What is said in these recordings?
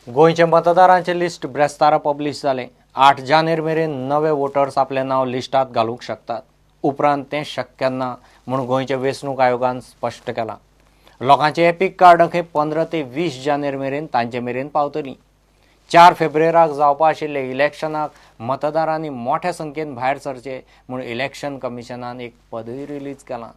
गोंयच्या मतदारांचे list ब्रेस्तारा publish जालें. 8 जानेर मेरेन नवे वोटर्स आपलें नांव लिस्टात घालूंक शकतात. उपरांत तें शक्य ना म्हूण गोंयच्या वेंचणूक आयोगान स्पश्ट केलां. लोकांचे एपीक कार्ड खंय 15 ते 20 जानेर मेरेन तांचे मेरेन पावतलीं. 4 फेब्रुवाराक जावपा आशिल्ले इलेक्शनाक मतदारांनी मोठ्या संख्येन भायर सरचे म्हूण इलेक्शन कमिशनान एक पदूय रिलीज केलां.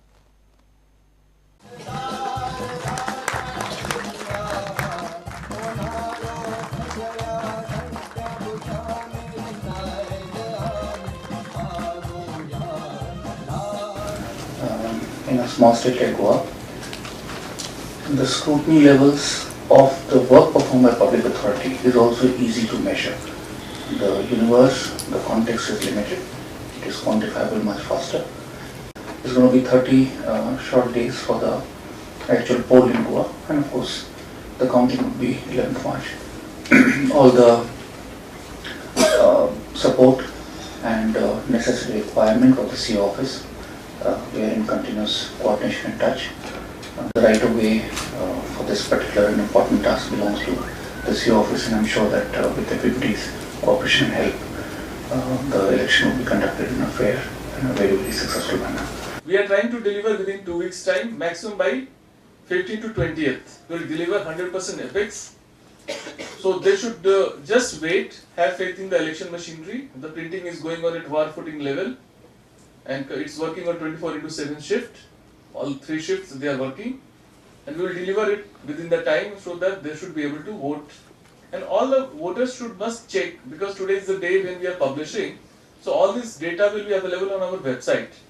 In a small state like Goa, the scrutiny levels of the work performed by public authority is also easy to measure. The universe, the context is limited. It is quantifiable much faster. It's going to be 30 short days for the actual poll in Goa, and of course the counting would be 11th March. All the support and necessary requirement of the CO office, we are in continuous coordination and touch. The right of way for this particular and important task belongs to the CO office, and I'm sure that with everybody's cooperation and help, the election will be conducted in a fair and a very, very successful manner. We are trying to deliver within 2 weeks' time, maximum by 15 to 20th. We will deliver 100% EPICs. So they should just wait, have faith in the election machinery. The printing is going on at war footing level, and it's working on 24/7 shift. All 3 shifts they are working, and we will deliver it within the time so that they should be able to vote. And all the voters should must check, because today is the day when we are publishing, so all this data will be available on our website.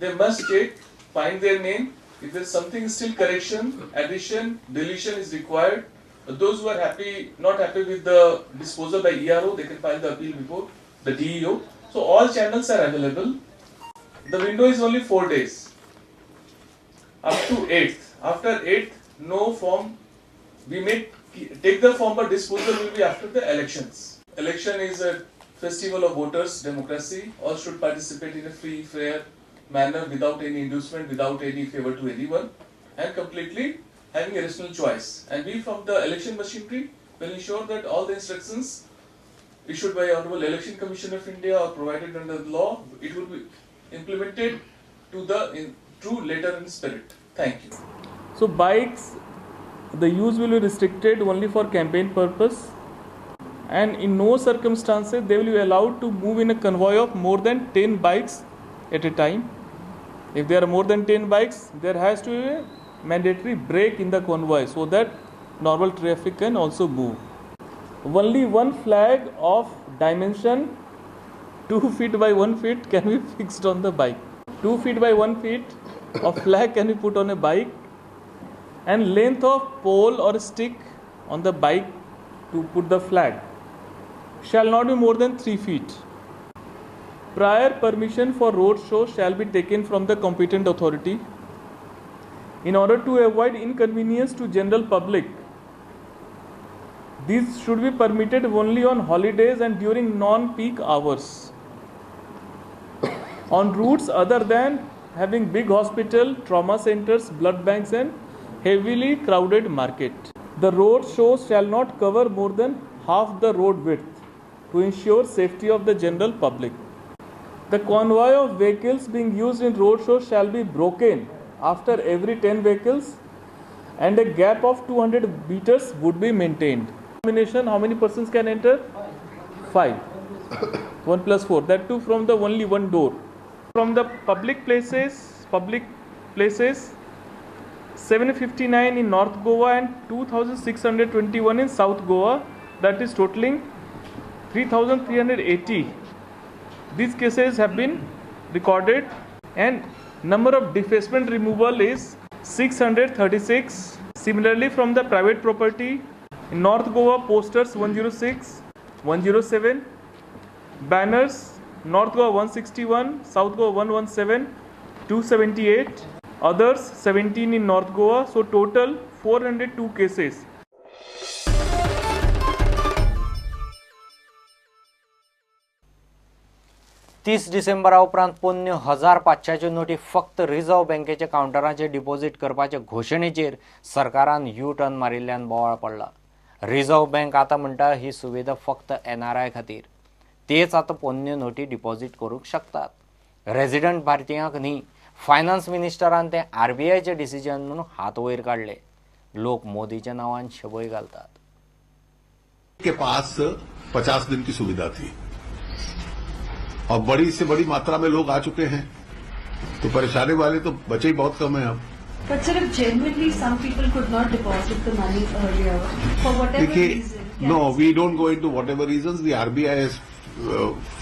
They must check, find their name. If there is something still correction, addition, deletion is required, those who are happy, not happy with the disposal by ERO, they can file the appeal before the DEO. So all channels are available. The window is only 4 days, up to 8th. After 8th, no form. We may take the form, but disposal will be after the elections. Election is a festival of voters, democracy. All should participate in a free, fair manner, without any inducement, without any favor to anyone, and completely having a rational choice. And we from the election machinery will ensure that all the instructions issued by Honorable Election Commission of India or provided under the law, it will be implemented to the true letter and spirit. Thank you. So bikes, the use will be restricted only for campaign purpose, and in no circumstances they will be allowed to move in a convoy of more than 10 bikes at a time. If there are more than 10 bikes, there has to be a mandatory break in the convoy so that normal traffic can also move. Only one flag of dimension 2 feet by 1 feet can be fixed on the bike. 2 feet by 1 feet of flag can be put on a bike, and length of pole or stick on the bike to put the flag shall not be more than 3 feet. Prior permission for road show shall be taken from the competent authority. In order to avoid inconvenience to general public, these should be permitted only on holidays and during non-peak hours. On routes other than having big hospital, trauma centers, blood banks and heavily crowded market. The road shows shall not cover more than half the road width to ensure safety of the general public. The convoy of vehicles being used in road shows shall be broken after every 10 vehicles and a gap of 200 meters would be maintained. How many persons can enter? 5. 1 plus 4, that too from the only one door. From the public places 759 in North Goa and 2621 in South Goa, that is totaling 3380. These cases have been recorded, and number of defacement removal is 636. Similarly, from the private property in North Goa, posters 106, 107, banners North Goa 161, South Goa 117, 278, others 17 in North Goa. So total 402 cases. 30 डिसेंबरा उपरांत पोन्न्यो 1500 नोटी फक्त reserve बँकेच्या कावंटराचेर deposit करपाचे घोशणेचेर सरकारान U turn मारिल्ल्यान बोवाळ पडला. Reserve bank आतां म्हणटा ही सुविधा फक्त एनआरआय खातीर. तेच आतां पोन्न्यो नोटी डिपॉझीट करूंक शकतात, रेजिडंट भारतीयांक न्ही. फायनान्स मिनिस्टरान ते आरबीआयचे डिसिजन म्हणून हात वयर काडले. लोक मोदीच्या नांवान शबय घालतात. के पास 50 दिन की सुविधा थी और बड़ी से बड़ी मात्रा में लोग आ चुके हैं, तो परेशानी वाले तो बचे ही बहुत कम है अब. But sir, if genuinely some people could not deposit the money earlier for whatever reason. No, we don't go into whatever reasons. The RBI has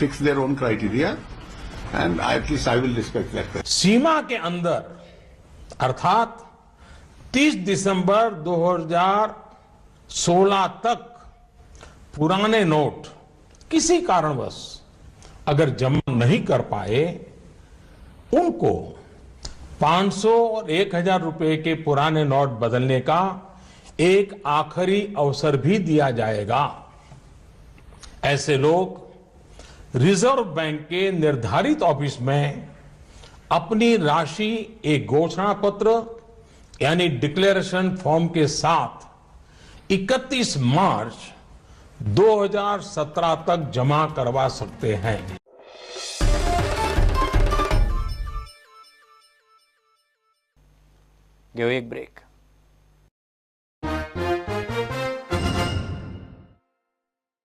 fixed their own criteria and at least I will respect that. Seema K अंदर अर्थात 30 दिसंबर 2016 तक पुराने note किसी कारणवश अगर जमा नहीं कर पाए, उनको 500 और 1000 रुपए के पुराने नोट बदलने का एक आखिरी अवसर भी दिया जाएगा। ऐसे लोग रिजर्व बैंक के निर्धारित ऑफिस में अपनी राशि एक घोषणा पत्र यानी डिक्लेरेशन फॉर्म के साथ 31 मार्च 2017 तक जमा करवा सकते हैं। घेऊ एक ब्रेक.